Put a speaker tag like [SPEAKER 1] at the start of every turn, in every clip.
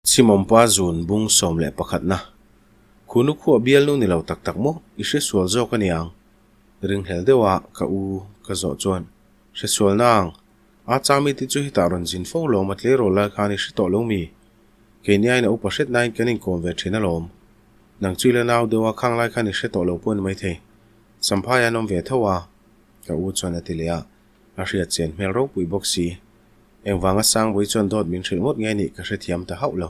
[SPEAKER 1] Chimawmpa zun bung 11 na. Khunu khu a bialnu ni lo tak tak maw? I hre sual zawk a niang. Ringhlel deuha ka u ka zawh chuan, Hre sual nang. A chami te chu hetah rawn zin fo lawm a tleirawl lai khan i hre tawh lo mi? Keini aiin a upa hret nain kan inkawm ve thin alawm. Nang chu i la nau deuha khang lai khan i hre tawh lo pawh a ni maithei. Samphai an awm ve tho a, ka u chuan a ti leh a, a hriat chian hmel ropui bawk si. Engvanga Sangbawi chuan dawt min hrilh ngawt nge nih ka hrethiam ta hauh lo.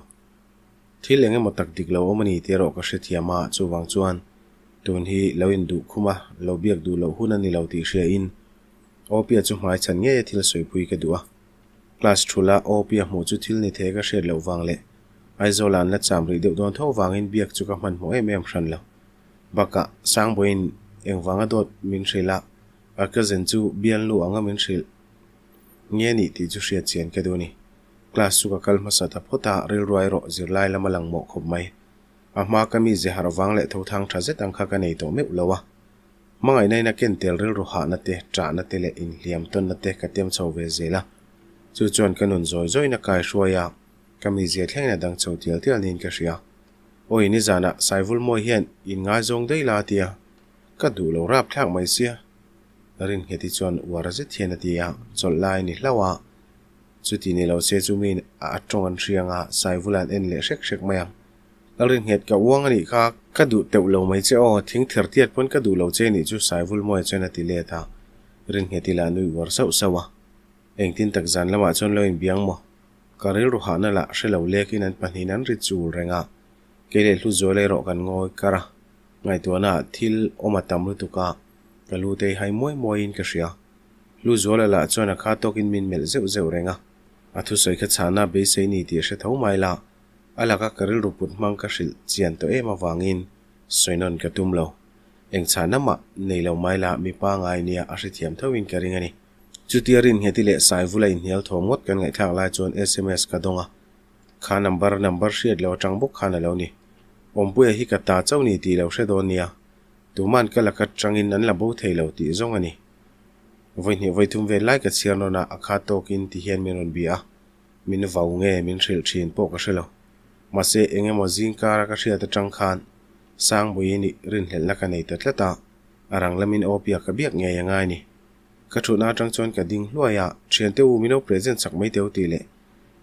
[SPEAKER 1] Thil eng emaw tak dik lo awm a ni tih erawh ka hrethiam a, chuvang chuan tun hi lo induh khum a, lo biak duh loh hun a ni lo tih hriain Opia chu hmai chhan ngei a thil sawipui ka duh a. Class thula Opia hmuh chu thil ni thei ka hriat loh vang leh Aizawla an la cham rih deuh dawn tho vangin biak chu ka hmanhmawh em em hran lo. Bakah Sangbawiin engvanga dawt min hrilh a, a cousin chu bialnu anga min hrilh Nge nih tih chu hriat chian ka duh a ni. Class chu ka kal hmasa ta phawt a, rilruai rawh zirlai lam a lang mawh khawp mai. A hma ka mi ze harh vang leh tho thang tha zet ang kha ka nei tawh meuh lo a. Hmangaihna in a ken tel rilru hahna te, ṭahna te leh inhliam tawnna te ka tem chho ve zel a. Chu chuan ka nun zawi zawiin a kai hruai a, ka mizia thlengin a dang chho tial tial niin ka hria. Awi nizanah Saivulmawi hian in ngaizawng daih la a ti a, ka duh lo rapthlak mai sia. Ringheti chuan uar zet hian a ti a, chawlh lai a ni hlauh a, chuti ni lo se chu miin a tawng an hriang a, Saivula an en leh hrek hrek mai ang. Lalrinnghet ka uang a nih kha, ka duh teuh lo mai che aw, thing ther tiat pawn ka duh lo che nih chu Saivul Mawia chuan a ti let a, Ringheti lah nui uar sauh sauh a. Engtin tak zan lamah chuan lo inbiang maw? Ka rilru hahna lah hre lo lekin an pahnihin an ri chul reng a, kei leh Hluzuala erawh kan ngawi kar a, ngaihtuahna ah thil awm a tam lutuk a, Ka lu te hai muai muaiin ka hria. Lu Zuala lah chuan a kha tawkin min melh zeuh zeuh reng a. A thusawi kha chhahna beisei ni tih a hre tho mai la. A laka ka rilru put hmang ka hrilh chian tawh em avangin sawi nawn ka tum lo. Eng chhahna mah nei lo mai la mi pangai nia a hrethiam thoin ka ring a ni. Chutia Ringheti leh Saivula inhnial thawm ngawt kan ngaihthlak lai chuan sms ka dawng a. Kha number number hriat lo atang bawk khan a lo ni. Awmpuia hi ka ta chauh ni tih lo hre dawn nia. Tuman ka laka tangin an la bo thei lo tih zawng a ni. Vawi hnih vawi thum vel lai ka chhiar nawn a, a kha tawkin ti hian min rawn bia a, min vau nge min hrilh thin pawh ka hre lo. Mahse eng emaw zing kara ka hriat atang khan Sangbuii nih rinhlelhna ka nei ta tlat a, a rang lamin aw piak ka biak ngei a ngai ni. Ka thutna atang chuan ka ding hluai a, thiante u min lo present chak mai teu tih leh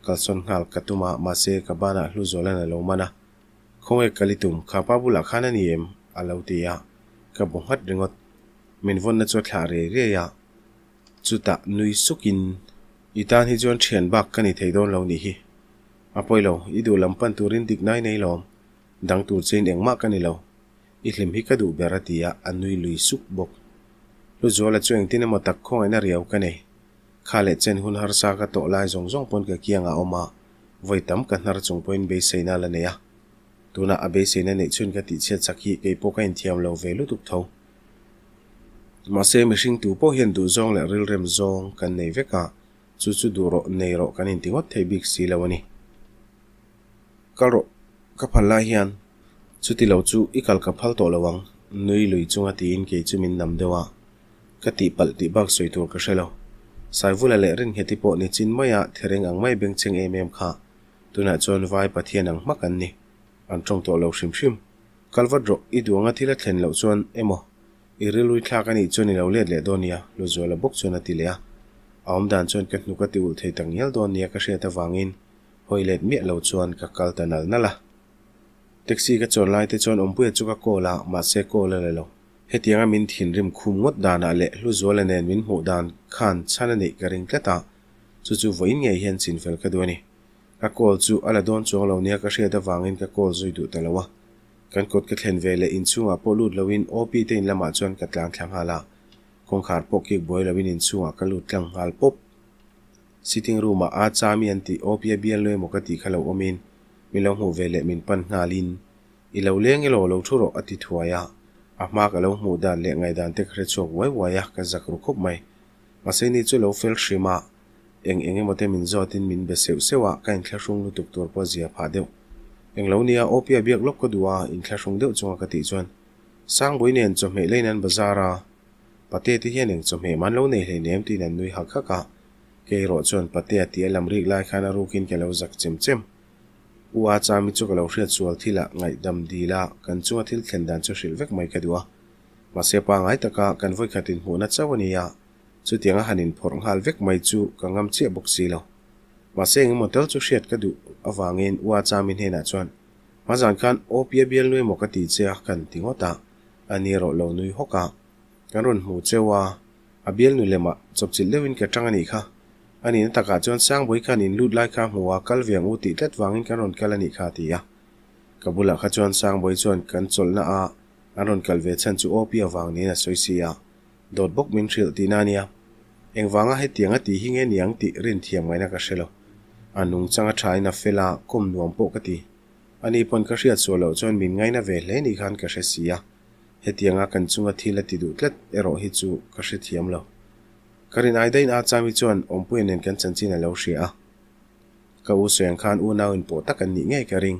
[SPEAKER 1] kalsawn nghal ka tum a, mahse ka banah Hluzualan a lo man a, Khawnge kal i tum, kha pa bulah khan a ni em? a lo ti a, ka bu nghat ringawt. Min vawnna chu a thlah riai riai a, chutah nui sukin, I tan hi chuan thian bak ka ni thei dawn lo nih hi. A pawi lo, i duh lam pan turin dik nai nei lawm. Dang tur chein engmah ka ni lo. I hlim hi ka duh ber a ti a, a nui lui suk bawk. Hluzuala chu engtin emaw tak khawngaihna riau ka nei. Kha leh chen hun harsa ka tawh lai zawng zawng pawn ka kiangah a awm a, vawi tam ka hnar chung pawhin beiseina a la nei a. Tunah a beiseina neih chhun ka tihchhiat chak hi kei pawh ka inthiam lo ve lutuk tho. Mahse, mihring tu pawh hian duhzawng leh rilrem zawng kan nei vek a, chu chu duh rawh, nei rawh kan inti ngawt thei bik si lo a ni. Kal rawh, ka phal lai hian chuti lo chu i kal ka phal tawh lo ang, nui lui chunga tiin kei chu min nam deuh a. Ka tihpalh tih bak sawi tur ka hre lo. Saivula leh Ringheti pawh ni chin maia thereng ang mai bengchheng em em kha tunah chuan vai Pathian ang hmak an ni. An tawng tawh lo hrim hrim. Kal vat rawh, i duh anga thil a thlen loh chuan emaw i rilrui thlak a nih chuan i lo let leh dawn nia, Luzuala bawk chuan a ti leh a. A awm dan chuan ka hnuk a ti ulh thei tak ngial dawn nia ka hriat avangin hawi let miah lo chuan ka kal ta nal nal a. Taxi ka chuan lai te chuan Awmpuia chu ka call a, mahse call a la lo. Hetianga min thinrim khum ngawt danah leh Hluzuala nen min hmuh dan khan chhan a neih ka ring tlat a, chu chu vawiin ngei hian chinfel ka duh a ni. Ka call chu a la dawn chuang lo nia ka hriat avangin ka call zui duh ta lo a. Kan kawt ka thlen ve leh inchhungah pawh lut loin OP te in lamah chuan ka tlan thla nghal a, kawngkhar pawh kik buai loin inchhungah ka lut tlang nghal pawp. Sitting room ah a chami an tih OP a bial lo emaw ka tih kha lo awmin min lo hmuh ve leh min pan nghalin I lo leng elaw lo thu rawh a ti thuai a, a hma ka lo hmuh dan leh ngaihdan te ka hre chhuak uai uai a, ka zak ru khawp mai. Mahse ni chu lo fel hrim a, eng eng emaw te min zawtin min be seuh seuh a, ka inthlahrung lutuk tur pawh zia phah deuh. Eng lo nia, Opia biak lawk ka duh a, inthlahrung deuh chunga ka tih chuan Sangbui nen chawhmeh leiin an bazar a, Pate te hian eng chawhmeh man lo nei hleinem tiin an nui hak hak a, kei erawh chuan Patea tih a lam rik lai khan a rukin ka lo zak chem chem. U A Chami chu ka lo hriat sual thilah ngaihdam dil a, kan chunga thil thlen dan chu hrilh vek mai ka duh a. Mahse pangai taka kan vawikhat inhmuhna chauh a ni a, chutianga han inphawrh nghal vek mai chu ka ngam chiah bawk si lo. Mahse engemaw tel chu hriat ka duh avangin U A Chami hnenah chuan, Hmazan khan aw pia bial nui emaw ka ti che a kan ti ngawt a, a ni erawh lo nui hawk a. Kan rawn hmu cheu a, a bialnu lemah chawpchilh deuhin ka tang a nih kha. A nihna takah chuan Sangbawi khan in lut lai kha hmu a, kal ve ang u tih tlat vangin kan rawn kal a nih kha a ti a. Ka bulah kha chuan Sangbawi chuan kan chawlhna a an rawn kal ve chhan chu aw pi avang niin a sawi si a, dawt bawk min hrilh tihna a nia. Engvanga hetiang a tih hi nge niang tih rin thiam ngaihna ka hre lo. A nungchang a thain a fel a, kawm nuam pawh ka ti. Ani pawn ka hriat sual loh chuan min ngaina ve hle ni khan ka hre si a. Hetianga kan chunga thil a ti duh tlat erawh hi chu ka hrethiam lo. Ka rin ai daih a Chami chuan Awmpuia nen kan chanchin a lo hria a. Ka u sawi ang khan unau in pawh tak an nih ngei ka ring.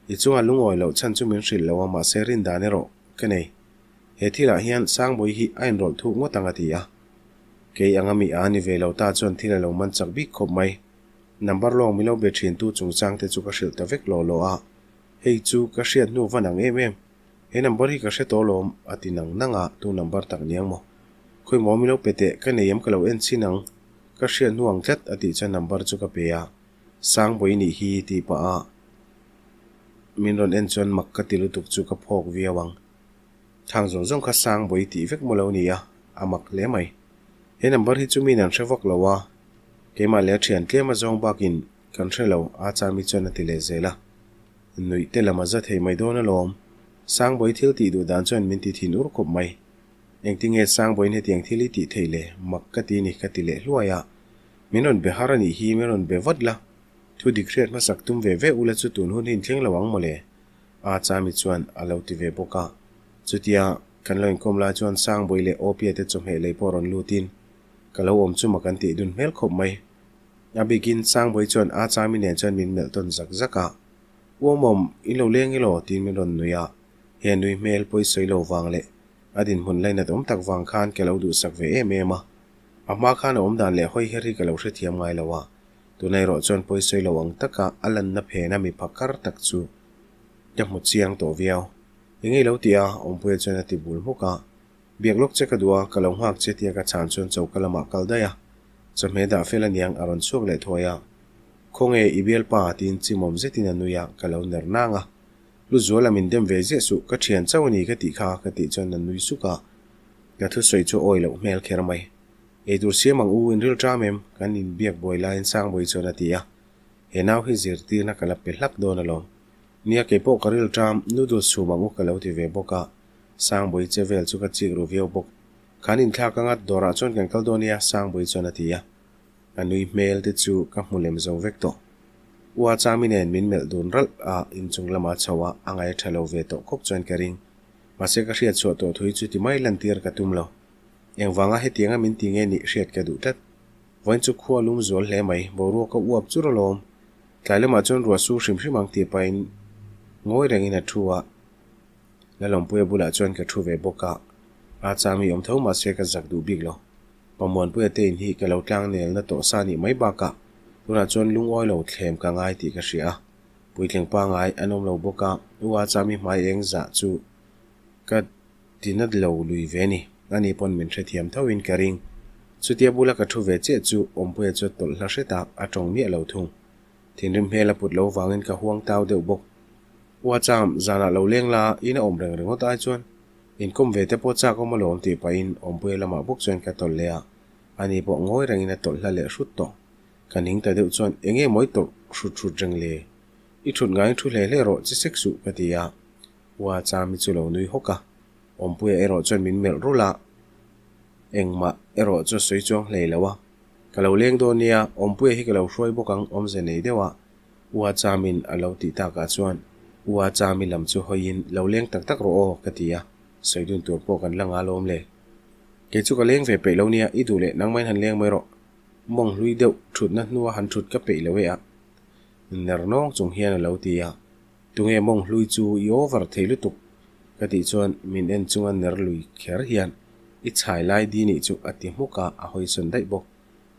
[SPEAKER 1] I chunga lungawi loh chhan chu min hrilh lo a mahse rin dan erawh ka nei. He thilah hian Sangbawi hi a inrawlh thuk ngawt ang a ti a. Kei anga mi a ni ve lo ta chuan thil a lo man chak bik khawp mai. Number lawng mi lo be thin tu chungchang te chu ka hrilh ta vek lawh lawh a. Hei chu ka hriat hnu van ang em em. He number hi ka hre tawh lawm, a ti nang nang a, tu number tak niang maw? Khawi maw mi lo pe teh, ka nei em ka lo en chin ang, ka hriat hnu ang tlat, a tih chuan number chu ka pe a, Sangbawi nih hi tih pah a min rawn en chuan mak ka ti lutuk chu ka phawk viau ang. Thang zawng zawng kha Sangbawi tih vek maw lo ni a, a mak hle mai. He number hi chu mi in an hre vak lo a, keimah leh a thian tlem a zawng bakin kan hre lo, a Chami chuan a ti leh zel a. Nuih te lam a za thei mai dawn alawm. Sangbawi thil tih duh dan chuan min ti thin ur khawp mai. Engtinge Sangbawiin hetiang thil hi tih theih le? Mak ka ti ni ka ti leh hluai a. Min rawn be har a nih hi, min rawn be vat la. Thu dik hriat hmasak tum ve ve ula chu tun hun hi inthleng lo ang mawle. A Chami chuan a lo ti ve bawk a. Chutia kan lo inkawm lai chuan Sangbawi leh Awpia te chawhmeh lei pawh rawn lutin ka lo awm chu mak an tih dun hmel khawp mai. A bikin Sangbawi chuan a Chami nen chuan min melh tawn zak zak a. Uamawm, in lo leng elaw? tiin min rawn nui a. He nui hmel pawi sawi lo vang leh a dinhmun lainat awm tak vang khan ka lo duhsak ve em em a. A hma khan a awmdan leh hawi her hi ka lo hrethiam ngai lo a. Tuna erawh chuan pawi sawi lo ang taka a lanna phena mi phakar tak chu ka hmu chiang tawh viau. Enge i lo ti a? Awmpuia chuan a ti bul hmuk a. Biak lawk che ka duh a, ka lo nghak che tia ka chhan chuan choka lamah kal daih a. Chawhmeh dah fel aniang a rawn chhuak leh thuai a. Khawnge i bialpa tiin chimawm zetin a nui a, ka lo ner nang a. Lu zuala min dem ve ziah suh, ka thian chauh a ni ka tih kha ka tih chuan a nui suk a. Ka thusawi chu awi loh hmel kher mai. Eitur siam ang u, inril ṭam em? Kan inbiak buai laiin Sangbawi chuan a ti a. He nau hi zirtirna ka la pe hlak dawn alawm. Nia keipawh ka ril ṭam, noodles chhum ang u ka lo ti ve bawk a. Sangbawi che vel chu ka chik ru viau bawk. Khan inthlak anga dawrah chuan kan kal dawn nia, Sangbawi chuan a ti a. A nui hmel te chu ka hmu lem zo vek tawh. U a Chami nen min melh dun ralh a, inchung lama chho a, a ngaih a tha lo ve tawh khawp chuan ka ring. Mahse ka hriat chhuah tawh thui chu ti mai lantir ka tum lo. Engvanga hetianga min ti nge nih hriat ka duh tlat. Vawiin chu khua lum zual hle mai, boruak a uap chur alawm. Tlai lamah chuan ruah su hrim hrim ang tih pahin ngawi rengin a thu a. Lalawmpuia bulah chuan ka thu ve bawk a, a chami awm tho mahse ka zak duh bik lo. Pamuanpuia te in hi ka lo tlang nelna tawh sa nih mai bakah tunah chuan lungawi lo thlem ka ngai tih ka hria a, puitling pangai an awm lo bawk a, u a chami hmai eng zah chu ka ti nat lo lui ve ni, ani pawn min hrethiam tho in ka ring. Chutia bula ka thu ve chiah chu Awmpuia chu tawlh hla hret a, a tawng miah lo thung. Thinrim hmel a put lo vangin ka huang tau deuh bawk. Ua cham, zanah lo leng la, in a awm reng ringawt ai chuan inkawm ve te pawh chak awm alawm tih pahin Awmpuia lamah bawk chuan ka tawlh leh a, ani pawh ngawi rengin a tawlh hla leh hrut tawh. Ka ning ta deuh chuan eng nge mawi tawlh hrut hrut reng le? I thut ngaiin thu hle hle rawh chi sek suh ka ti a, Ua cham hi chu lo nui hawk a, Awmpuia erawh chuan min melh rulh a, engmah erawh chu a sawi chuang hlei lo a, Ka lo leng dawn nia, Awmpuia hi ka lo hruai bawk ang awmze nei deuh a, Ua Chamin a lo tih takah chuan Ua Chami lam chu hawiin lo leng tak tak rawh aw ka ti a, sawi dun tur pawh kan la nga lawm le. Kei chu ka leng ve peih lo nia, i duh leh nangmahin han leng mai rawh. Mawng hlui deuh thutna hnua han thut ka peih lo e a ner nawng chung hian a lo ti a, Tunge mawng hlui chu i over thei lutuk ka tih chuan min en chunga ner lui kher hian i chhai lai di nih chu a ti hmuk a, a hawi sawn daih bawk.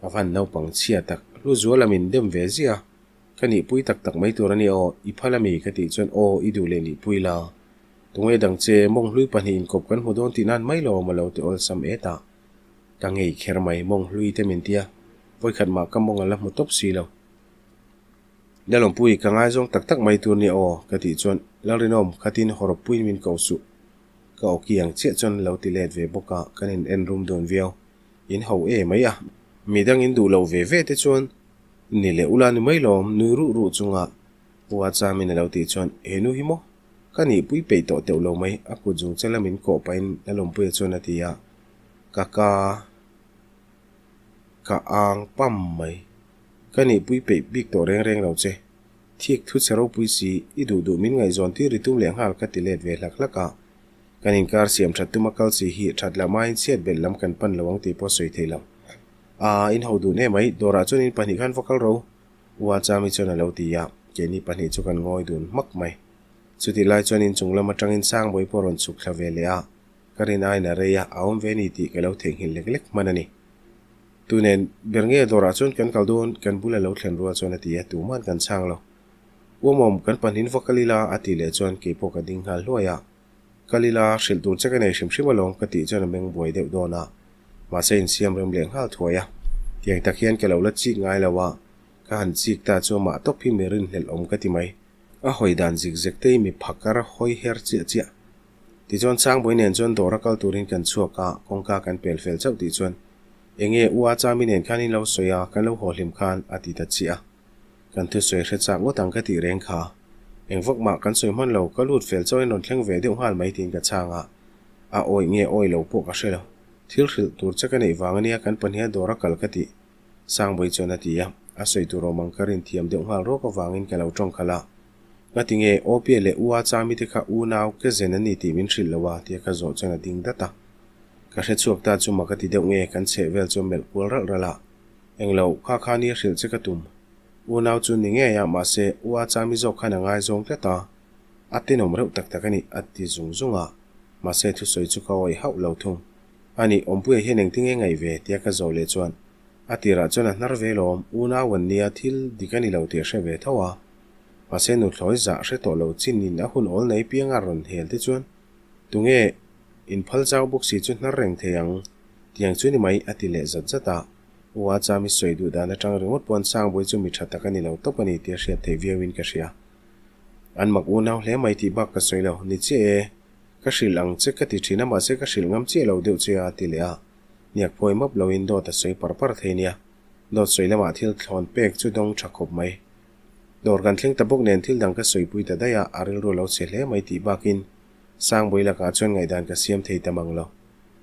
[SPEAKER 1] A van naupang chhia tak, hlu zuala min dem ve ziah a. Ka nihpui tak tak mai tur a nia aw, i phal ami? Ka tih chuan aw, i duh leh nihpui la. Tunge dang che, mawng hlui pahnih inkawp kan hmu dawn tih nan mai lo awm a lo ti awlsam et a. Ka ngei kher mai, mawng hlui te min tia, vawikhat mah ka mawng a la hmu tawp si lo. Lalawmpui, ka ngaizawng tak tak mai tur nia aw, ka tih chuan Lalrinawm, khatin hawrawppuiin min ko suh. Ka awki ang chiah chuan lo ti let ve bawk a, kan in en rum dun viau. In ho e mai a, midang in duh lo ve ve te chuan ni leh ula ni mai lawm, nui ruh ruh chunga Pu Achamin a lo tih chuan, He nu hi maw? Ka nihpui peih tawh teuh lo mai, a kut zung che la min kawh pahin Lalawmpuia chuan a ti a, ka ka ka ang pam mai. Ka nihpui peih bik tawh reng reng lo che. Thik thu che ropui si, i duh duh min ngaihzawn tir i tum leh nghal ka ti let ve hlak hlak a. Kan inkar siam that tuma kal si hi that lah maiin chhiat belh lam kan pan lo ang tih pawh sawi thei lo. Aa, in ho duh ne mai, dawrah chuan in pahnih khan va kal ro. Ua Chami chuan a lo ti a, keini pahnih chu kan ngawi dun hmak mai. Chutih lai chuan inchung lam atangin Sangbawi pawh rawn chhuk thla ve leh a, ka rin aiin a rei a, a awm ve ni tih ka lo theihnghilh lek lek hman a ni. Tunen ber nge dawrah chuan kan kal dawn, kan bula lo thlen rual chuan a ti a, tuman kan chhang lo. Uamawm, kan pahnihin va kal ila, a tih leh chuan keipawh ka ding nghal hluai a. Kal ila, hrilh tur che ka nei hrim hrim alawm ka tih chuan a meng buai deuh dawn a, mahse insiam rem leh nghal thuai a. Tiang tak hian ka lo la chik ngai lo a, ka han chik ta chu amah tawp hi mi rinhlelh awm ka ti mai. A hawi dan zik zek te hi mi phakar hawi her chiah chiah. Tichuan Sangbawi nen chuan dawr a kal turin kan chhuak a, kawngka kan pel fel chauh tih chuan, Enge u a Chami nen khan in lo sawi a, kan lo haw hlim khan, a ti ta chiah a. Kan thusawi hre chak ngawt ang ka tih reng kha. Eng vak mah kan sawi hman lo, ka lut fel chauhin rawn thleng ve deuh nghal mai tiin ka chhang a. A awi nge awi lo pawh ka hre lo. Thil hrilh tur che ka neih vang ania kan pahniha dawr a kal ka tih, Sangbawi chuan a ti a. A sawi tur awm ang ka rin thiam deuh nghal rawk avangin ka lo tawng khalh a. Ngati nge Opia leh Ua Chami te kha unau ke zen an ni tih min hrilh lo a tia ka zawh chuan a ding dat a. Ka hre chhuak ta chu mak a ti deuh nge kan chheh vel chu a melh kual ralh ralh a. Englo, kha kha nia hrilh che ka tum. Unau chu ni ngei a, mahse Ua Chami zawk khan a ngaizawng tlat a. A tenawm reuh tak tak a ni, a ti zung zung a. Mahse thusawi chu ka awih hauh lo thung. A nih, Awmpuia hian engtinge ngaih ve? tia ka zawh leh chuan a tirah chuan a hnar ve lawm, unau an nia thil dik a ni lo tih a hre ve tho a. Mahse nuthlawi zah hre tawh lo chin in a hun awl nei pianga rawn hel te chuan tunge in phal zau bawk si chu hnar reng thei ang tiang chu ni mai a ti leh zat zat a. U a chami sawi duh dan atang ringawt pawn Sangbawi chu mi tha tak a ni lo tawp a ni tih a hriat theih viau in ka hria. An mak unau hle mai tih bak ka sawi lo, ni chiah e, ka hrilh ang che ka ti thin a mahse ka hrilh ngam chiah lo deuh che a ti leh a. Hniak phawi map loin dawt a sawi par par thei nia. Dawt sawi lamah thil thlawn pek chu dawng tha khawp mai. Dawr kan thleng ta bawk nen thil dang ka sawipui ta daih a, a rilru lo chhe hle mai tih bakin Sangbawi lakah chuan ngaihdan ka siam thei ta mang lo.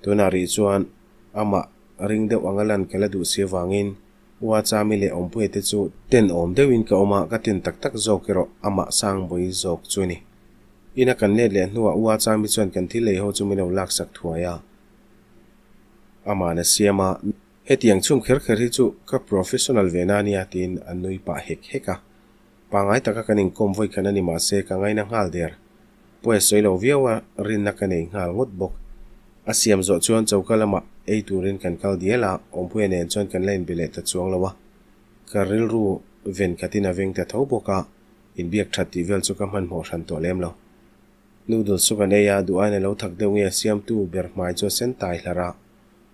[SPEAKER 1] Tunah rih chuan amah ring deuh anga lan ka la duh si avangin Ua Chami leh Awmpuia te chu ten awm deuhin ka awm a, ka ten tak tak zawk erawh amah Sangbawi zawk chu a ni. Ina kan let leh hnuah Ua Chami chuan kan thil lei ho chu min lo laksak thuai a. Ama'n a siam a, Hetiang chhum kher kher hi chu ka professional ve na nia tiin a nui pah hek hek a. Pangai taka kan inkawm vawi khan a ni mahse ka ngaina nghal der. Pawi a sawi lo viau a, rinna ka nei nghal ngawt bawk. A siam zawh chuan choka lamah ei turin kan kal dial a, Awmpuia nen chuan kan la inbe leh ta chuang lo a. Ka rilru ven khatin a veng ta tho bawk a, inbiak that tih vel chu ka hmanhmawh hran tawh lem lo. Noodles chu kan ei a, duh aiin a lo thak deuh nge a siamtu ber hmai chu a sen tai hlarh a.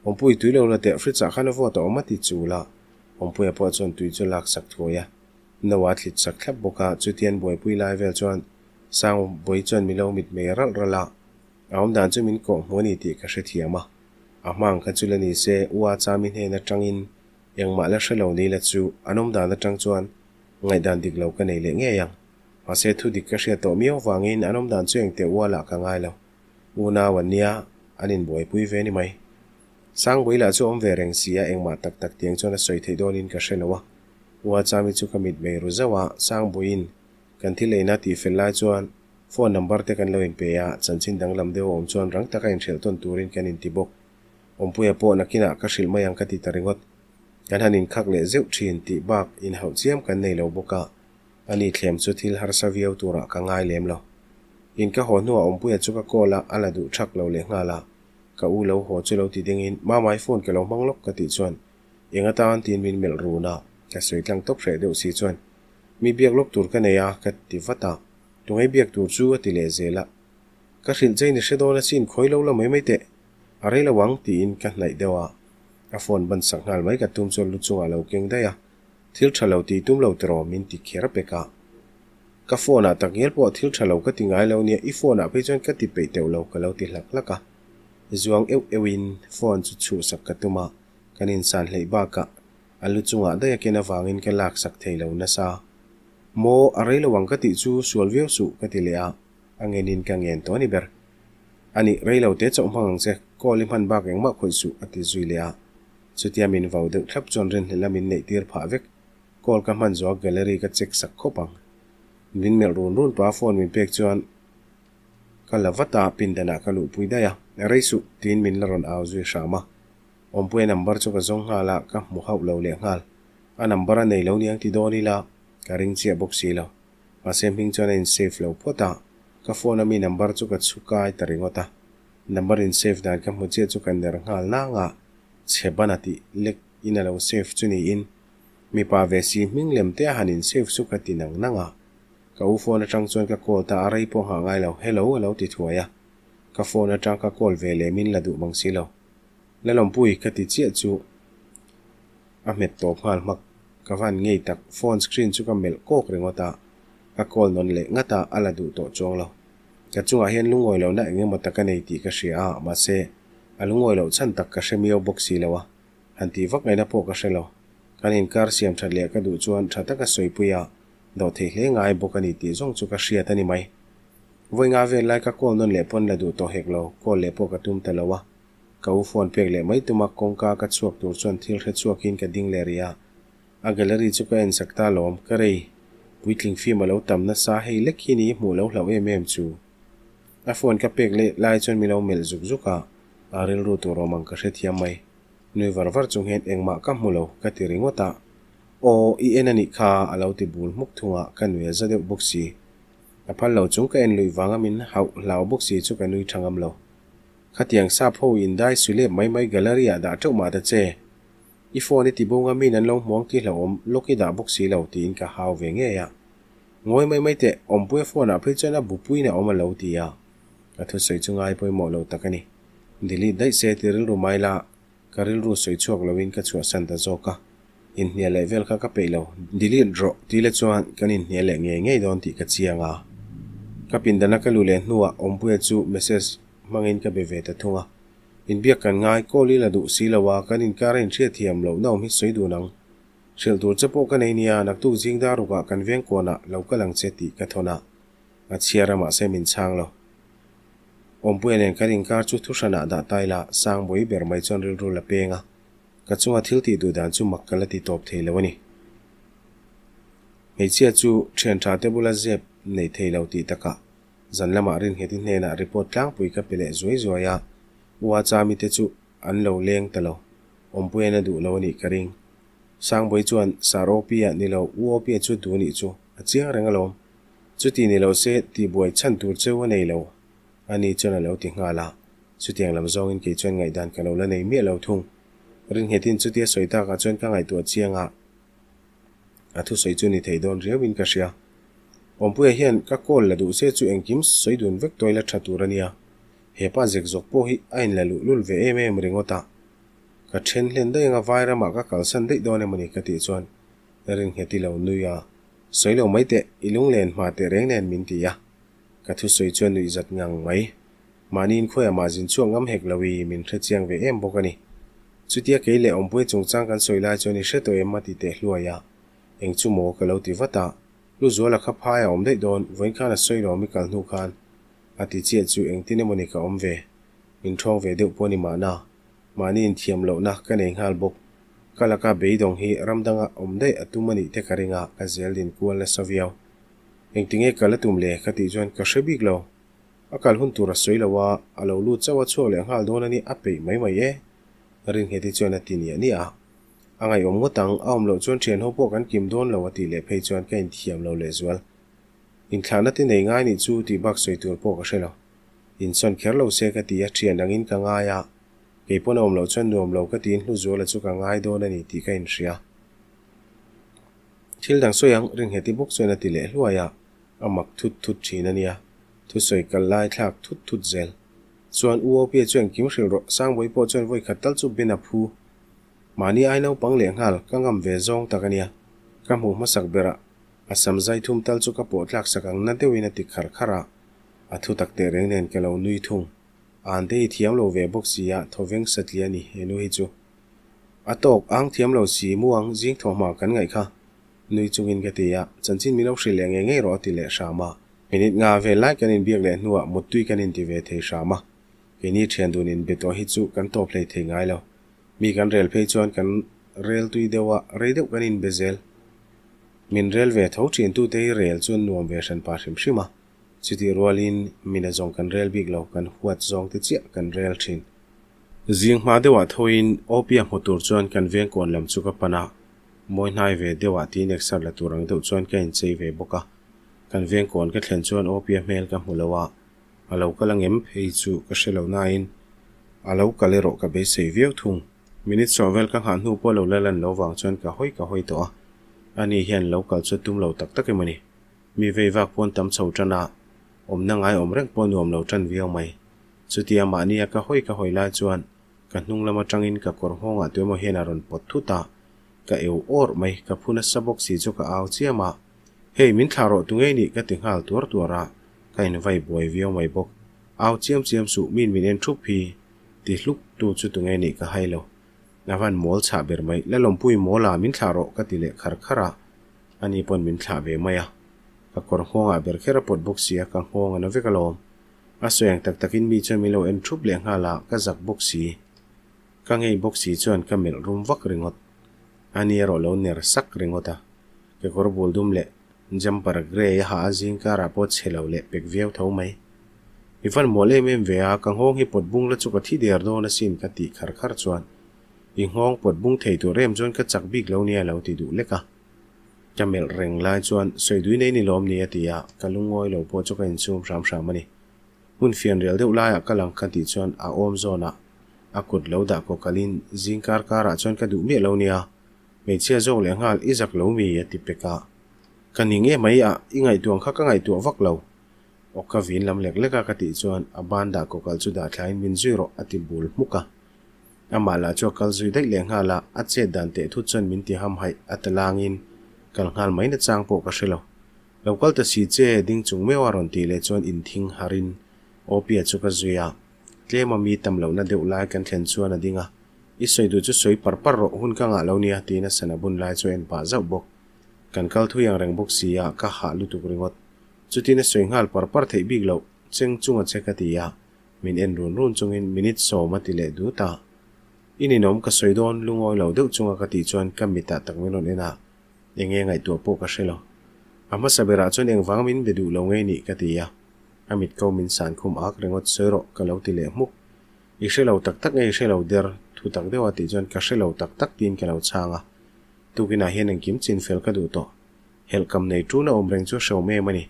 [SPEAKER 1] Awmpui tui lo la teh, fridge ah khan a vawt a awm a ti chul a. Awmpuia pawh chuan tui chu lak sak thuai a. No a thlit sak thlap bawk a, chutian buaipui lai vel chuan Sangbawi chuan milo mit mei ralh ralh a. A awm dan chu min kawh hmu a ni tih ka hrethiam a. A hmang kha chu la ni se, Ua Chami hnen atangin engmah la hre lo ni la chu an awm dan atang chuan ngaihdan dik lo ka nei leh ngei ang. Mahse thu dik ka hriat tawh miau vangin an awm dan chu engteh ualah ka ngai lo. Unau an nia, an inbuaipui ve ni mai. Sangbawi lah chu awm ve reng si a, engmah tak tak tiang chuan a sawi theih dawnin ka hre lo a. Ua Chami chu ka mit mei ru zauh a, Sangbawiin kan thil eina tih fel lai chuan phone number te kan lo inpe a, chanchin danglam deuh a awm chuan rang taka inhrilh tawn turin kan inti bawk. Awmpuia pawh nakinah ka hrilh mai ang ka ti ta ringawt. Kan han inkhak leh zeuh thin tih bak inhauh chiam kan nei lo bawk a. Ani thlem chu thil harsa viau turah ka ngai lem lo. In ka haw hnuah Awmpuia chu ka call a, a la duh thak lo leh nghal a. Ka u lo haw chu lo ti dingin, Mama i phone ka lo hmang lawk ka tih chuan eng atan tiin min melh run a, ka sawi tlang tawp hreh deuh si chuan. Mi biak lawk tur ka nei a, ka ti vat a. Tungai biak tur chu a ti leh zel a. Ka hrilh che in i hre dawn asin, khawi lo la mai mai teh. A rei lo ang tiin ka hnaih deuh a. A phone ban sak nghal mai ka tum chuan lu chungah a lo keng daih a. Thil tha lo tih tum lo tiraw min ti kher pek a. Ka phone ah takngial pawh thil tha lo ka ti ngai lo nia, i phone ah phei chuan ka ti peih teuh lo ka lo ti hlak hlak a. Zuang euh euh in phone chu chhuhsak ka tum a, kan insan hleih bakah a lu chungah daih a ken avangin ka laksak thei lo nasa. Maw, a rei lo ang ka tih chu sual viau suh ka ti leh a, a ngenin ka ngen tawh a ni ber. A nih, rei lo te chauh hmang ang che, call i hman bak engmah khawih suh a ti zui leh a. Chutia min vau deuh thlap chuan rinhlelh a min neih tir phah vek. Call ka hman zawh a gallery ka check sak khawp ang. Min melh run run pah a phone min pek chuan ka la vat a, pindanah ka luhpui daih a. Rei suh, tiin min la rawn au zui hram a. Awmpuia number chu ka zawng nghal a, ka hmu hauh lo leh nghal. A number a nei lo niang ti dawn ila, ka ring chiah bawk si lo. Mahse hming chuan a in save lo phawt a, ka phone a mi number chu ka chhu kai ta ringawt a. Number in save dan ka hmu chiah chu ka ner nghal nang a, chhe ban a tih lek in a lo save chu niin mipa ve si hming lem te a han in save chu ka ti nang nang a. Ka u phone atang chuan ka call ta a, rei pawh nghah ngai lo, hello a lo ti thuai a. Ka phone atang ka call ve leh min la duh mang si lo. Lalawmpui ka ti chiah chu a hmet tawp nghal hmak. Ka van ngei tak, phone screen chu ka melh kawk ringawt a, ka call nawn leh ngat a, a la duh tawh chuang lo. Ka chungah hian lungawi lohna eng emaw tak a nei tih ka hria a, mahse, a lungawi loh chhan tak ka hre miau bawk si lo a, han tih vak ngaihna pawh ka hre lo. Kan inkar siam that leh ka duh chuan tha taka sawipui a, dawh theih hle ngai bawk a ni tih zawng chu ka hriat a ni mai. Vawi nga vel lai ka call nawn leh pawn la duh tawh hek lo, call leh pawh ka tum ta lo a. Ka u phone pek leh mai tuma kawngka ka chhuak tur chuan thil hre chhuakin ka ding leh rih a. A gallery chu ka en sak ta lawm, ka rei. Puitling film a lo tam nasa hei lek hi ni hmuh lo hlauh em em chu. A phone ka pek leh lai chuan min lo melh zuk zuk a, a rilru tur awm ang ka hrethiam mai. Nui var var chung hian engmah ka hmu lo ka ti ringawt a. Aw, i en a nih kha a lo ti bul hmuk thung a, ka nui a za deuh bawk si. A phal lo chung ka en luih vanga min hauh hlau bawk si chu ka nui tha ngam lo. Khatiang sap ho in dai su lep mai mai gallery ah dah teuh mah ta che. I phone i ti bo nga min an lo hmuang ti hlauhawm lawk i dah bawk si lo tiin ka hau ve ngei a. Ngawi mai mai teh, Awmpuia phone ah phei chuan a bupuiin a awm a lo ti a. Ka thusawi chu ngai pawimawh lo tak a ni. Delete daih se ti rilru mai la, ka rilru sawi chhuak loin ka chhuahsan ta zawk a. Inhnial leh vel kha ka peih lo. Delete rawh ti le chuan kan inhnial leh ngei ngei dawn tih ka chiang a. Ka pindana ka luh leh hnuah Awmpuia chu message hmangin ka be ve ta thung a. Inbiak kan ngai, call i la duh si lo a, kan inkar a inhriatthiam loh na awm hi sawi dun ang. Hrilh tur che pawh ka nei nia, naktuk zing dar rukah kan veng kuanah lo kal ang che tih ka thawn a. A chhiar a mahse min chhang lo. Awmpuia nen kan inkar chu thuhranah dah ta ila, Sangbawi ber mai chuan rilru la peng a. Ka chunga thil tih duh dan chu mak ka la ti tawp thei lo a ni. Hmeichhia chu thian tha te bula zep nei thei lo tih takah zan lamah Ringheti hnenah report tlangpui ka pe leh zuai zuai a, Ua Chami te chu an lo leng ta lo. Awmpuian a duh lo a nih ka ring. Sangbawi chuan Sir OP-a ni lo, U OP-a chu duh nih chu a chiang reng alawm. Chuti ni lo se tihbuai chhan tur cheu a nei lo. Ani chuan a lo ti nghal a, chutiang lam zawngin kei chuan ngaihdan ka lo la nei miah lo thung. Rinnghetin chutia sawi takah chuan ka ngaihtuah chiang a, a thusawi chu ni thei dawn riauin ka hria. Awmpuia hian ka call la duh se chu engkim sawi dun vek tawh ila tha tur a nia. He pa zek zawk pawh hi a inla luh lul ve em em ringawt a. Ka then hlen daih anga vai ramah ka kalsan daih dawn emawni ka tih chuan Ringheti lo nui a, sawi lo mai teh, i lunglen hma teh reng nen min ti a. Ka thusawi chuan nuih zat ngang mai. Mahni inkhuaiah mah zin chhuak ngam hek lo i, min hre chiang ve em bawk a ni. Chutia kei leh Awmpuia chungchang kan sawi lai chuan i hre tawh em a ti teh hluai a. Eng chu maw ka lo ti vat a. Lu Zuala kha phai a awm daih dawn, vawiin khan a sawi lo mi kal hnu khan. A ti chiah chu engtin emaw ni ka awm ve. Min ṭhawng ve deuh pawh ni mahna. Mahni inthiam lohna ka nei nghal bawk. Ka laka beidawng hi ram danga awm daih a tum a nih te ka ring a, ka zel din kual nasa viau. Engtinge kal a tum le? Ka tih chuan ka hre bik lo. A kal hun tur a sawi lo a, a lo lut chauh a chhuak leh nghal dawn a ni, a peih mai mai e. Ringheti chuan a ti niah niah a. A ngaihawm ngawt ang, a awm loh chuan thian ho pawh kan kim dawn lo a tih leh phei chuan ka inthiam lo lehzual. Inthlahna te nei ngai nih chu tih bak sawi tur pawh ka hre lo. Insawn kher lo se ka ti a, thian angin ka ngai a, kei pawn a awm loh chuan nuam lo ka tiin Hluzuala chu ka ngai dawn a ni tih ka inhria. Thil dang sawi ang ringheti bawk chuan a ti leh hluai a, a mak thut thut thin a nia, thusawi kal lai thlak thut thut zel. Chuan U Opia chu engkim hrilh rawh, Sangbawi pawh chuan vawi khat tal chu ben a phu. Mahni ai naupang leh nghal ka ngam ve zawng tak a nia, ka hmuh hmasak berah a sam zai thum tal chu ka pawh tlak sak ang na deuhin a ti khar khar a, a thu tak teh reng nen ka lo nui thung. Ante i thiam lo ve bawk si a, thawveng satliah a ni he nu hi chu. A tawk ang thiam lo si muang zing thawhhma kan ngaih kha. Nui chungin ka ti a, chanchin min lo hrilh leh ngei ngei rawh a ti leh hram a. Minute nga vel lai kan inbiak leh hnuah muttui kan inti ve thei hram a. Keini thian dun inbe tawh hi chu kan tawp hlei thei ngai lo. Mi kan rel phei chuan kan rel tui deuh a, rei deuh kan inbe zel. Min rel ve tho thin tute hi rel chuan nuam ve hran pah hrim hrim a. Chutih rualin mina zawng kan rel bik lo, kan huat zawng te chiah kan rel thin. Zing hma deuhah thoin Opia hmu tur chuan kan veng kawn lam chu ka pan a, mawi hnai ve deuhah tiin exer la tur ang deuh chuan ka inchei ve bawk a. Kan veng kawn ka thlen chuan Opia hmel ka hmu lo a, a lo kal angem phei chu ka hre lo nain a lo kal erawh ka beisei viau thung. Minute sawm vel ka nghah hnu pawh lo la lan lo vang chuan ka hawi ka hawi tawh a, ani hian lo kal chu tum lo tak tak em a ni. Mi vei vak pawn tam chho tan a, awmna ngai awm reng pawh nuam lo tan viau mai. Chutia mahnia ka hawi ka hawi lai chuan ka hnung lam atangin ka kawr nghawngah tuemaw hian a rawn pawt thut a, ka eu awrh mai, ka phu nasa bawk si chu ka au chiam a, Hei, min thlah rawh tu ngei nih ka ti nghal tuar tuar a, ka invai buai viau mai bawk. Au chiam chiam suh, min min en thup hi ti hluk tu chu tu ngei nih ka hai lo. A van mawl chhah ber mai, la lawmpui mawl a, min thlah rawh ka ti leh khar khar a, ani pawn min thlah ve mai a. Ka kawr nghawngah ber kher a pawt bawk si a, ka nghawng a na vek alawm. A sawi ang tak takin mi chuan min lo en thup leh nghal a, ka zak bawk si. Ka ngei bawk si chuan ka melh rum vak ringawt. Ani erawh lo ner sak ringawt a. Kekawr bul dum leh jumper grey a ha a zing karah pawh chhe lo leh pek viau tho mai. I van mual em em ve a, ka nghawng hi pawt bung la chu ka thi der dawn asin ka tih khar khar chuan i nghawng pawt bung thei tur em chuan ka chak bik lo nia lo ti duh lek a. Ka melh reng lai chuan sawi dui nei ni lawm ni a ti a, ka lungawi lo pawh chu ka insum hram hram a ni. Hmun fian rial deuh laiah ka lang ka tih chuan a awm zawnah a kut lo dah kaw kalin zing kar karah chuan ka duh miah lo nia, hmeichhia zawk leh nghal i zak lo mi a ti pek a. Ka ning em mai a, i ngaihtuah ang kha ka ngaihtuah vak lo. Aw ka vin lam lek lek a ka tih chuan a ban dah kaw kal chu dah thlain min zui rawh a ti bul hmuk a. Amah lah chu a kal zui daih leh nghal a, a chet dan teh thut chuan min ti hamhaih a ta langin kal nghal mai na chang pawh ka hre lo. Lo kal ta si che, ding chung meuh a rawn tih leh chuan inthing harin Opia chu ka zui a. Tlema mi tam lohna deuh lai kan thlen chuan a ding a, I sawi duh chu sawi par par rawh, hun ka ngah lo nia tiin a sana bun lai chu a en pah zauh bawk. Kan kal thui ang reng bawk si a, ka hah lutuk ringawt. Chutin a sawi nghal par par theih bik loh, cheng chunga che ka ti a. Min en run run chungin minute sawm a ti leh dut a. I ninawm ka sawi dawn lungawi lo deuh chunga ka tih chuan ka mitah tak min rawn en a, enge ngaihtuah pawh ka hre lo. A hmasa berah chuan engvang min be duh lo ngei nih ka ti a, a mit ko min san khum ak ringawt sawi rawh ka lo ti leh hmuk. I hre lo tak tak nge i hre lo der thu tak deuh a tih chuan ka hre lo tak tak tiin ka lo chhang a. Tukinah hian engkim chin fel ka duh tawh. Helhkam nei tuna awm reng chu hrehawm em a ni.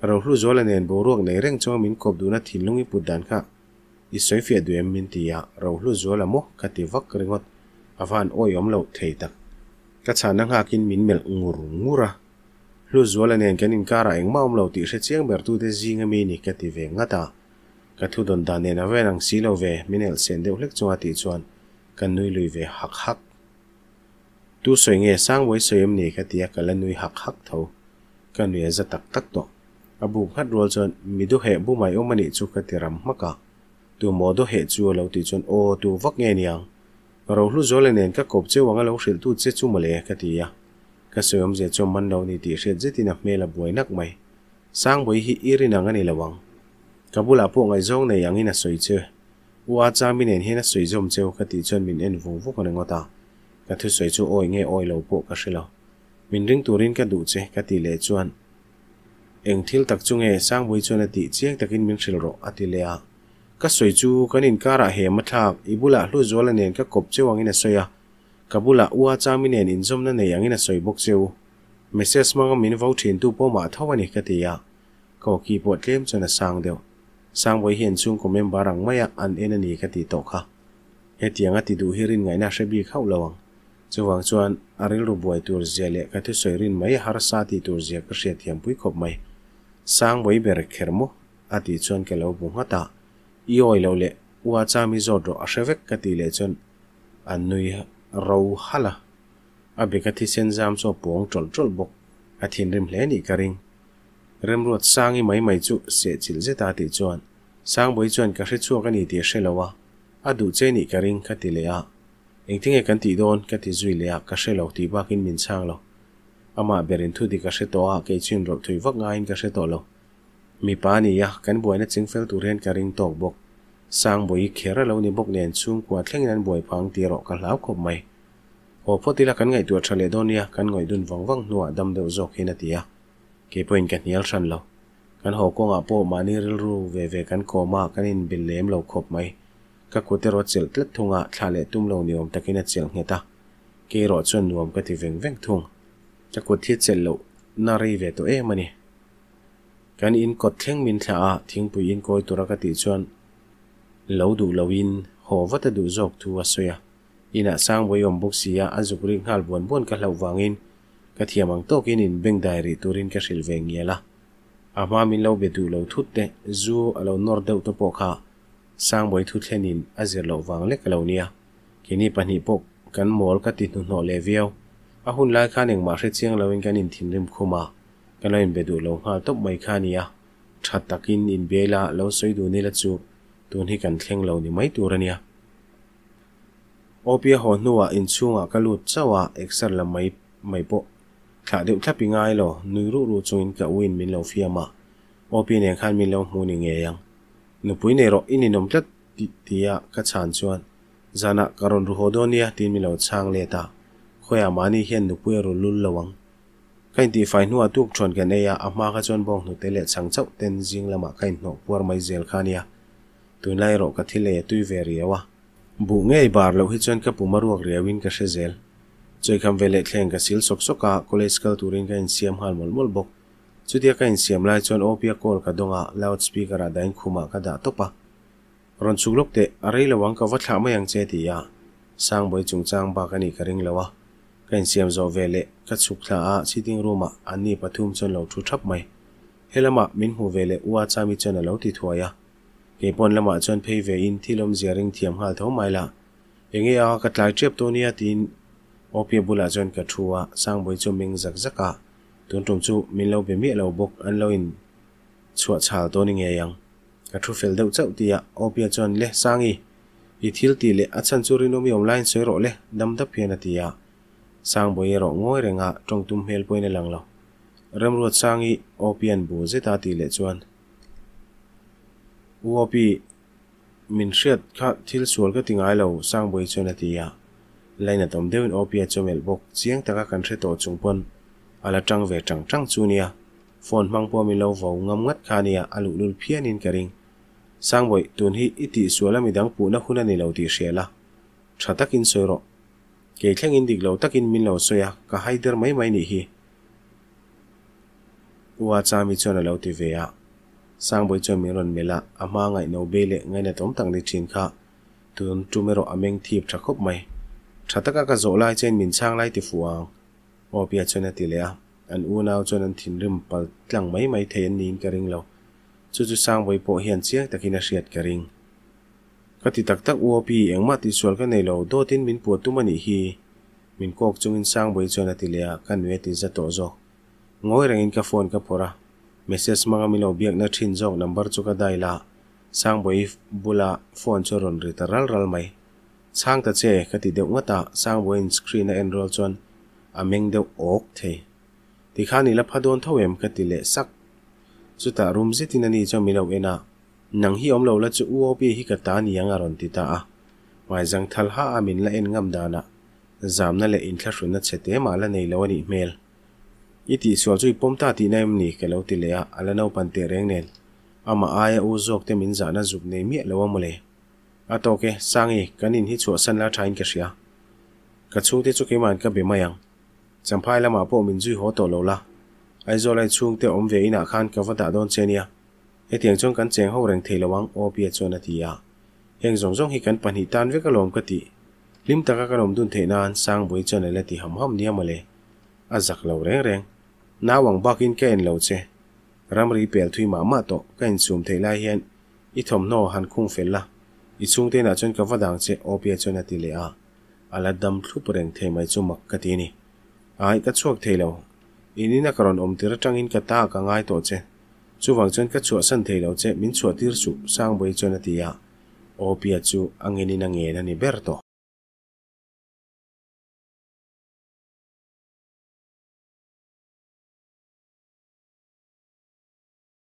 [SPEAKER 1] Rohluzuala nen boruak nei reng chunga min kawp duhna thinlung i put dan kha i sawi fiah duh em min ti a, Rohluzuala maw ka ti vak ringawt, a van awihawm loh thei tak. Ka chhanna nghakin min melh ngur ngur a, Hluzuala nen kan inkarah engmah awm lo tih hre chiang ber tute zinga mi ni ka ti ve ngat a, ka thu dawn dan nen a ven ang si lo ve min elh sen deuh hlek chunga tih chuan ka nui lui ve hak hak. Tu sawi nge Sangbawi sawi em ni ka ti a ka la nui hak hak tho. Ka nui a za tak tak tawh. A buk nghat rual chuan mi duheh bu mai awm a nih chu ka ti ram hmak a. Tu maw duheh chu a lo tih chuan aw tu vak nge niang. Rohlu Zuala nen ka kawp cheu ang a lo hrilh tu che chu mawle ka ti a. Ka sawi awmzia chuan man lo ni tih hriat zetin a hmel a buai nak mai. Sangbawi hi i rin ang a ni lo ang. Ka bulah pawh ngaihzawng nei angin a sawi che. U A Chami nen hian a sawi zawm cheu ka tih chuan min en vung vung ringawt a. Ka thusawi chu awi nge awi lo pawh ka hre lo. Min ring turin ka duh che ka tih leh chuan eng thil tak chu nge Sangbawi chuan a tih chiang takin min hrilh rawh a ti leh a. Ka sawi chu kan inkarah hem a thlak, i bulah Hluzuala nen ka kawp cheu angin a sawi a, ka bulah U A Chami nen inzawmna nei angin a sawi bawk cheu. Message hmanga min vo thintu pawh mah tho a ni ka ti a. Ka awki pawh tlem chuan a sang deuh. Sangbawi hian chhungkaw member ang maia an en a ni ka tih tawh kha. Hetiang a ti duh hi rin ngaihna hre bik hauh lo ang. Chuvang chuan a rilru buai tur zia leh ka thusawi rin mai harsa tih tur zia ka hriat thiam pui khawp mai. Sangbawi ber kher maw? a tih chuan ka lo bu nghat a. I awi loh leh ua chami zawt rawh a hre vek ka tih leh chuan a nui ro halh a. A beka thisen zam chu a pawng tawlh tawlh bawk. A thinrim hle nih ka ring. Remruat Sangi mai mai chu sehchilh zeta a tih chuan Sangbawi chuan ka hre chhuak a ni tih a hre lo a, a duh che nih ka ring ka ti leh a. Engtinge kan tih dawn? ka ti zui leh a, ka hre lo tih bakin min chhang lo. Amah berin thu dik a hre tawh a, kei chuin rawlh thui vak ngaiin ka hre tawh lo. Mipa a ni a, kan buaina chingfel tur hian ka ring tawk bawk. Sangbawi kher a lo ni bawk nen chhungkua thlengin an buai phang tih erawh ka hlau khawp mai. Haw phawt ila kan ngaihtuah tha leh dawn nia, kan ngawih dun vang vang hnuah dam deuh zawk hian a ti a. Kei pawhin ka hnial hran lo. Kan haw kawngah pawh mahni rilru ve ve kan kawm a, kan inbil lem lo khawp mai. Ka kut erawh a chelh tlat thung a, thlah leh tum lo ni awm takin a chelh nghet a. Kei erawh chuan nuam ka ti veng veng thung. Ka kut hi chelh loh na rei ve tawh em a ni. Kan in kawt thleng min thlah a, thingpui in kawi tura ka tih chuan lo duh loin haw vat a duh zawk thu a sawi a. Inah Sangbawi awm bawk si a, a zuk rik nghal buan buan ka hlauh vangin ka thiam ang tawkin in beng dai rih turin ka hrilh ve ngial a. A hma min lo be duh lo thut te, zu a lo nawr deuh te pawh kha Sangbawi thu thlenin a zir loh vang lek a lo nia. Keini pahnih pawh kan mawl ka ti hnuhnawh leh viau. A hun lai khan engmah hre chiang loin kan inthinrim khum a, kan lo inbe duh lo nghal tawp mai kha a nia. Tha takin inbiai la, lo sawi dun ila chu tun hi kan thleng lo ni mai tur a nia. Awpia haw hnuah inchhungah ka lut chauh a, exer la mai mai pawh thlah deuh thlap i ngai lo, nui ruh ruh chungin ka uin min lo fiam a, Awpia nen khan min lo hmu ni ngei ang. Nupui nei rawh, i ninawm tlat tih tia ka chhan chuan zanah ka rawn ru haw dawn nia tiin min lo chhang let a, khawiah mahni hian nupui a ru lul lo ang. Ka intihfai hnuah tuk thuan kan ei a, a hma kha chuan bawnghnute leh chhang chauh ten zing lamah ka inhnawh puar mai zel kha nia. Tunlai erawh ka thil ei a tui ve riau a. Buh ngei bar loh hi chuan ka pum a ruak riauin ka hre zel. Chawikham ve leh thleng ka sil sawk sawk a, college kal turin ka insiam nghal mawlh mawlh bawk. Chutia ka insiam lai chuan Opia call ka dawng a, loud speaker ah dain khumah ka dah tawp a. Rawn chhuk lawk teh, a rei lo ang ka va thlah mai ang che ti a, Sangbawi chungchang bak a nih ka ring lo a. Ka insiam zawh ve leh ka chhuk thla a, sitting room ah anni pathum chuan lo thu thap mai. Helamah min hmu ve leh Ua Chami chuan a lo ti thuai a. Kei pawn lamah chuan phei ve in thil awmzia ring thiam nghal tho mai la. Enge a ka tlai tep tawh nia tiin Opia bulah chuan ka thu a, Sangbawi chu meng zak zak a, tun tum chu min lo be miah lo bawk an lo in chhuah chhal dawn i ngei ang. Ka thu fel deuh chauh tia Opia chuan le Sangi, i thil tih leh a chhan chu rinawm i awm laiin sawi rawh le dam dap hian a ti a. Sangbawi erawh ngawi reng a tawng tum hmel pawhin a lang lo. Remruat Sangi Opia'n bu zeta a tih leh chuan U Opi, min hriat kha thil sual ka ti ngai lo, Sangbawi chuan a ti a. Lainat awm deuhin Opia chu a melh bawk, chiang taka kan hre tawh chung pawn a la tang ve tang tang chu nia. Phone hmang pawh min lo vo ngam ngat kha nia, a luhlul phianin ka ring. Sangbawi, tun hi i tih sual a midang puhna hun a ni lo tih hria la, tha takin sawi rawh. Kei thlengin dik lo takin min lo sawi a, ka haider mai mai nih hi. Ua Chami chuan a lo ti ve a. Sangbawi chuan min rawn melh a, a hma ngaihno bei leh ngainatawm tak ni thin kha tun tum erawh a meng thip tha khawp mai. Tha taka ka zawh lai chuan min chhang lai ti fuh ang, Awpia chuan a ti leh a. An unau chuan an thinrim pal tlang mai mai thei an niin ka ring lo. Chu chu Sangbawi pawh hian chiang takin a hriat ka ring. Ka ti tak tak, U Awpi, engmah tihsual ka nei lo, dawtin min puah tum a nih hi. Min kawk chungin Sangbawi chuan a ti leh a, ka nui a ti za tawh zawk. Ngawi rengin ka phone ka phawrh a, message hmanga min lo biakna thin zawk number chu ka dial a, Sangbawi bula phone chu a rawn ri ta ral ral mai. Chhang ta che, ka ti deuh ngawt a, Sangbawiin screen a en rual chuan a meng deuh awk thei. Tikhan i la pha dawn tho em? ka ti leh sak. Chutah rum zetin ani chuan min lo en a, Nang hi awm lo la chu UOP hi ka ta niang a rawn ti ta a. Ngaizang thal ha a min la en ngam danah zamna leh inthlahrunna chhe te mah la nei lo a nih hmel. I tihsual chu i pawm ta tihna em ni? ka lo ti leh a, a la naupan teh reng nen. Amah aia u zawk te min zahna zuk nei miah lo a mawle. A tawk e, Sangi, kan in hi chhuahsan la thain ka hria. Ka chhungte chu keimahin ka be mai ang. Champhai lamah pawh min zui haw tawh lo la. Aizawl ai chhungte awm ve inah khan ka va dah dawn che nia. Hetiang chuan kan cheng ho reng thei lo ang, Awpia chuan a ti a. Heng zawng zawng hi kan pahnih tan vek alawm ka ti. Hlim taka kan awm dun theih nan Sangbuii chuan a la ti ham ham nia mawle. A zak lo reng reng. Nau ang bakin ka en lo che. Ramri pel thui mah mah tawh ka insum theih lai hian i thawmhnaw han khung fel la, i chhungte inah chuan ka va dang che Awpia chuan a ti leh a. A la dam thlup reng thei mai chu mak ka ti a ni. Ai, ka chhuak thei lo. In ina ka rawn awm tir atangin ka ta ka ngai tawh che. Chuvang chuan ka chhuahsan thei lo che, min chhuah tir suh, Sangbawi chuan a ti a. Awpia chu a ngenin a ngen a ni ber tawh.